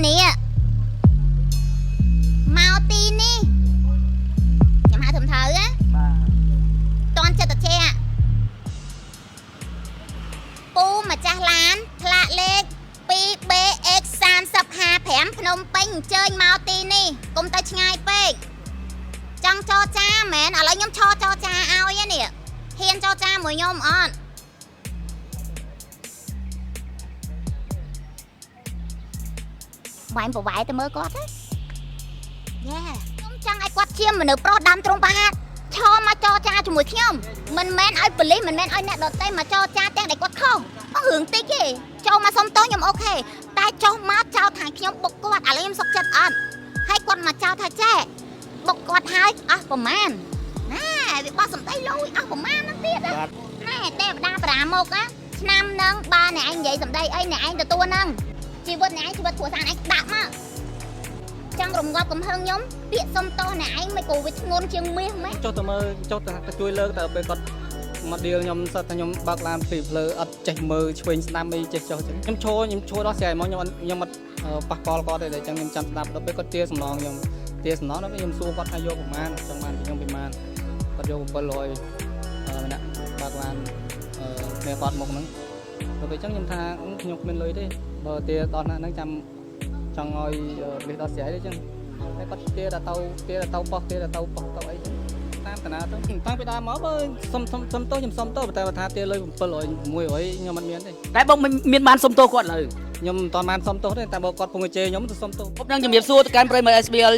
នេះមកទីនេះខ្ញុំហៅត្រឹមត្រូវណា បាទ តន់ចិត្តតិចពូម្ចាស់ឡានផ្លាកលេខ 2BX 3055ភ្នំពេញអញ្ជើញមកទីនេះកុំទៅឆ្ងាយពេកចង់ចរចាមែនឥឡូវខ្ញុំឈរចរចាឲ្យនេះហ៊ានចរចាមួយខ្ញុំអត់ វាយប្រវាយទៅមើលគាត់ណាយ៉ាខ្ញុំចង់ឲ្យគាត់ជាមនុស្សប្រុសដើមទ្រង់ប្រហាតឈរមកចរចាជាមួយខ្ញុំមិនមែនឲ្យប៉ូលីសមិនមែនឲ្យអ្នកដទៃមកចរចាទាំងដែលគាត់ខុសអស់រឿងតិចទេចូលមកសុំទោសខ្ញុំ OK តែចុះមកចោទថាខ្ញុំបុកគាត់ឥឡូវខ្ញុំសុកចិត្តអត់ហើយគាត់មកចោទថាចេះបុកគាត់ហើយអស់ប្រមាណណាវាបោះសំដីលយអស់ប្រមាណហ្នឹងទៀតណាណែទេវតាប្រាមកណាឆ្នាំហ្នឹងបើអ្នកឯងនិយាយសំដីអីអ្នកឯងទទួលហ្នឹង ជីវិតអ្នកឯងជីវិតគ្រួសារអ្នកឯងដាក់មកចង់រំងាប់កំហឹងខ្ញុំពាក្យសុំទោសអ្នកឯងមិនក៏វាធ្ងន់ជាងមាសមែន ចុះទៅមើលចុះទៅទៅជួយលើកតែពេលគាត់មកដៀលខ្ញុំសិតថាខ្ញុំបើកឡានពីផ្លូវអត់ចេះមើលឆ្វេងស្ដាំអីចេះចុះចឹងខ្ញុំឈរខ្ញុំឈរដល់ស្រាយមកខ្ញុំអត់ខ្ញុំអត់ប៉ះពាល់គាត់ទេតែចឹងខ្ញុំចាំស្ដាប់ដល់ពេលគាត់ទាសំណងខ្ញុំទាសំណងដល់ពេលខ្ញុំសួរគាត់ថាយកប្រមាណចង់បានពីខ្ញុំប្រមាណគាត់យក700ម្នាក់បើកឡានគ្នាគាត់មុខហ្នឹងដល់ពេលចឹងខ្ញុំថាខ្ញុំគ្មានលុយទេបើទាដល់ណាហ្នឹងចាំចង់ឲ្យលិះដល់ស្រាយទេចឹងតែគាត់ទាដល់ទៅទាដល់ទៅប៉ោះទាដល់ទៅប៉ោះទៅអីចឹង តាមតាណាទៅតាំងពីដើមមកបើសុំសុំសុំទោសខ្ញុំសុំទោសតែបើថាទាលុយ700 600ខ្ញុំអត់មានទេ តែបងមិនមានបានសុំទោសគាត់លើ ខ្ញុំមិនតាន់បានសុំទោសទេតែបើគាត់ពងជេរខ្ញុំទៅសុំទោស ខ្ញុំនឹងជំរាបសួរទៅកាន់ប្រិយមិត្ត SBL